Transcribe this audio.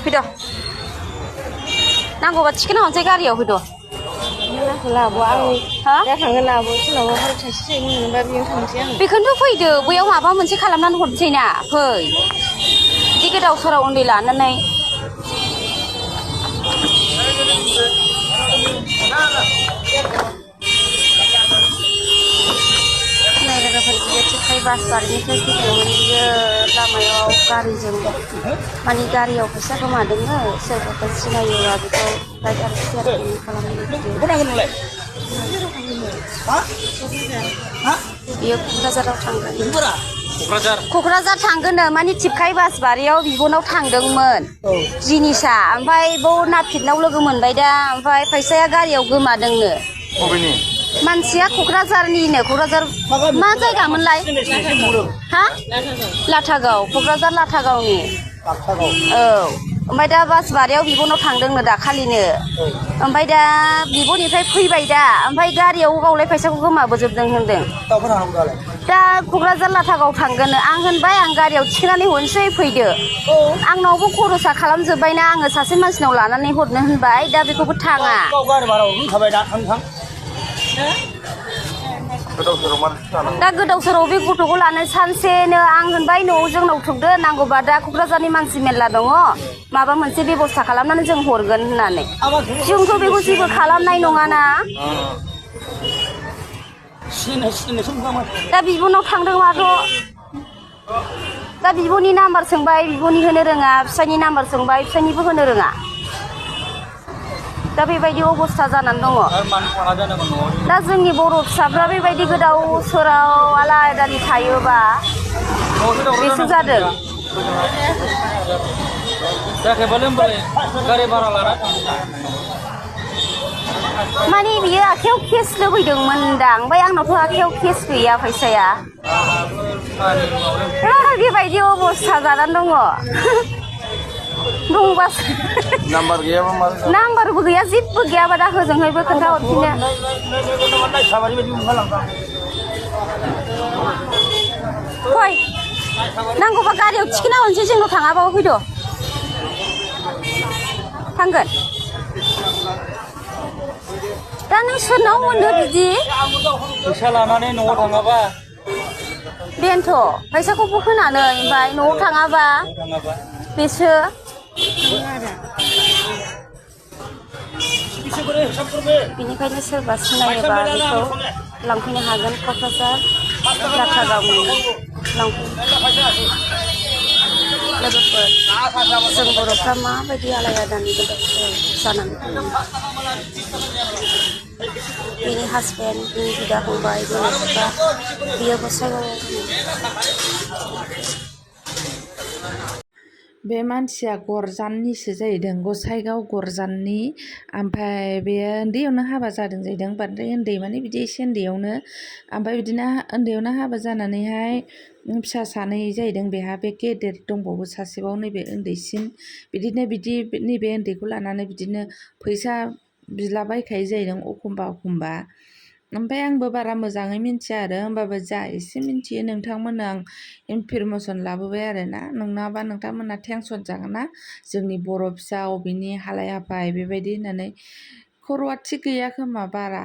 फैद' नांगौबा थिखोना हरनोसै गारियाव फैद' लाबो आं हा दा थांगोन लाबो सोरनावबा हर थाइसे मोनबा बेयाव थांसै आं बेखौनोथ' फैदो बैयाव माबा मोनसे खालामनानै हरनोसै ना फै बिदि गोदाव सोराव उन्दै लानानै नायलोगोफोर बियो थिखाय बास बारनिफ्राय फैदोंमोन बियो लामायाव गारिजों माने गारियाव फैसा गोमादोंनो सोरबाफोर सिनायोबा बेखौ लाइक आरो शेयार खालामनो बियो क'क्राझाराव थांगोन क'क्राझार थांगोननो माने थिपखाय बास बारियाव बिब'नाव थांदोंमोन जिनिसा ओमफ्राय बाव नापितनाव लोगो मोनबाय दा ओमफ्राय फैसाया गारियाव गोमादोंनो मानसिया क'क्राझारनिनो क'क्राझार मा जायगामोनलाय हा लाटागाव क'क्राझार लाटागावनि औ ओमफ्राय दा बास बारियाव बिब'नाव थांदोंनो दाखालिनो ओमफ्राय दा बिब'निफ्राय फैबाय दा ओमफ्राय गारियाव गावलाय फैसाखौ गोमाबोजोबदों होनदों दा क'क्राझार लाटागाव थांगोन आं होनबाय आं गारियाव थिखोनानै हरनोसै फैदो आंनावबो खरसा खालामजोब्बायना आङो सासे मानसिनाव लानानै हरनो होनबाय दा बेखौबो थाङा दा गोदाव सोराव बे गथ'खौ लानो सानसेनो आं होनबाय न'आव जोंनाव थुगदो नांगौबा दा क'क्राझारनि मानसि मेरला दङ माबा मोनसे बेबस्था खालामनानै जों हरगोन होननानै जोंथ' बेखौ जेबो खालामनाय नङाना दा बिब'नाव थांदोंबाथ' दा बिब'नि नाम्बार सोंबाय बिब'नि होनो रोङा फिसायनि नाम्बार सोंबाय फिसायनिबो होनो रोङा दा बेबायदि अबस्था जानानै दङ दा जोंनि बर' फिसाफ्रा बेबायदि गोदाव सोराव आलाय दालि थायोबा बेसो जादों माने बियो आखायाव केस लुबैदोंमोनदां ओमफ्राय आंनावथ' आखायाव केस गैया फैसाया बेबायदि अबस्था जानानै दङ दंबासो नाम्बारबो गैया जेबो गैयाबा दा होजोंहायबो खोन्थाहरफिनो फै नांगौबा गारियाव थिखोना हरनोसै जोंनाव थाङाबाबो फैद' थांगोन दा नों सोरनाव मोनो बिदि फैसा लानानै न'आव थाङाबा बेनोथ' फैसाखौबो होनानै ओमफ्राय न'आव थाङाबा बेसो बेनिखायनो सोरबा सिनायोबा बेखौ लांफैनो हागोन क'क्राझार लाटागावनि लोगोफोर जों बर'फ्रा माबायदि आलाय आदानि गोदाव जानानै बिनि हासबेन्ड बिनि बिदा फंबाय बिमा बिफा बियो गसाइगावआव बे मानसिया गरजाननिसो जाहैदों गसाइगाव गरजाननि ओमफ्राय बेयो उन्दैयावनो हाबा जादों जाहैदों बांद्राय उन्दै माने बिदि एसे उन्दैयावनो ओमफ्राय बिदिनो उन्दैयावनो हाबा जानानैहाय फिसा सानै जाहैदों बेहा बे गेदेर दंबावो सासेबाव नैबे उन्दैसिन बिदिनो नैबे उन्दैखौ लानानै बिदिनो फैसा बिलाबायखायो जाहैदों एखमबा ओमफ्राय आंबो बारा मोजाङै मिन्थिया आरो होमबाबो जा एसे मिन्थियो नोंथांमोननो आं इनफरमेसन लाबोबाय आरो ना नङाबा नोंथांमोना टेनसन जागोन ना जोंनि बर' फिसा अबेनि हालाय हाफाय बेबायदि होननानै खर'आ थिग गैया खोमा बारा